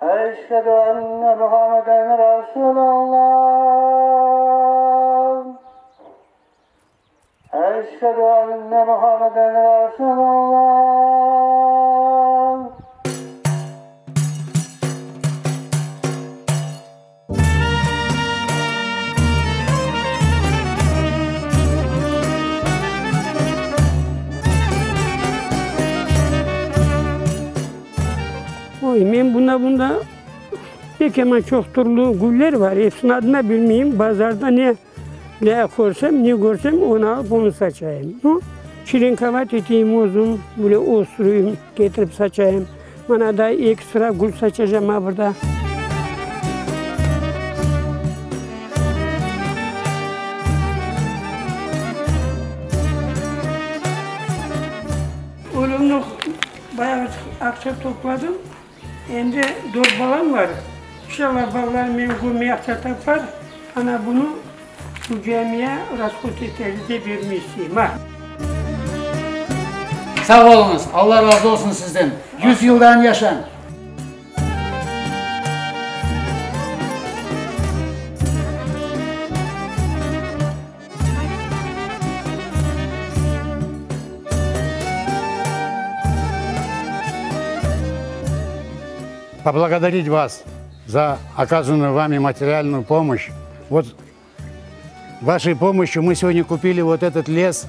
Eşhedü enne Muhammeden Resulallah. Eşhedü enne Muhammeden Resulallah. Oy, men bunda bunda pek yaman çoq türlü güller bar, episiniñ adını bilmeyim, bazarda ne ne körsem, ne körsem, onı alıp onı saçayım. Nu, çerenkovat eteyim özüm, böyle östüreyim, ketirip saçayım. Mana daa eki sıra gül saçacam a burda. Ölümni bayağı aqça topladım. Endi dört balam bar. İnşallah balalarım meni körmey aqça tapar. Ana bunı şu camiye rashod eterler dep bermey isteyim. A. Sağ oluñız, Alla razı olsun sizden, yüz yıldan yaşañ! Поблагодарить вас за оказанную вами материальную помощь. Вот вашей помощью мы сегодня купили вот этот лес,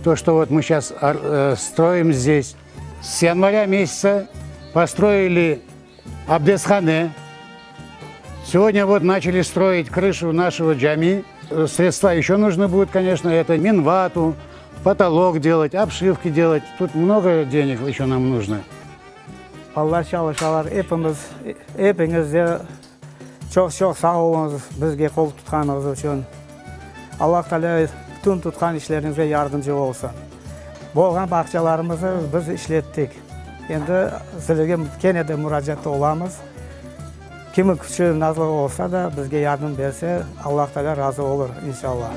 то, что вот мы сейчас э, строим здесь. С января месяца построили Абдесхане. Сегодня вот начали строить крышу нашего джами. Средства еще нужны будут, конечно, это минвату, потолок делать, обшивки делать. Тут много денег еще нам нужно. Balalar çalışalar, epimiz, epiñiz de çoq-çoq sağ oluñız bizge qol tutqanıñız içün. Allah Taalâ bütün tutqan işleriñizge yardımcı olsun. Bolğan bağçalarımıznı biz işlettik. Endi sizlerge kene de muracaatta olamız. Kimin küçü nazlı olsa da, bizge yardım berse, Allah Taalâ razı olur, inşallah.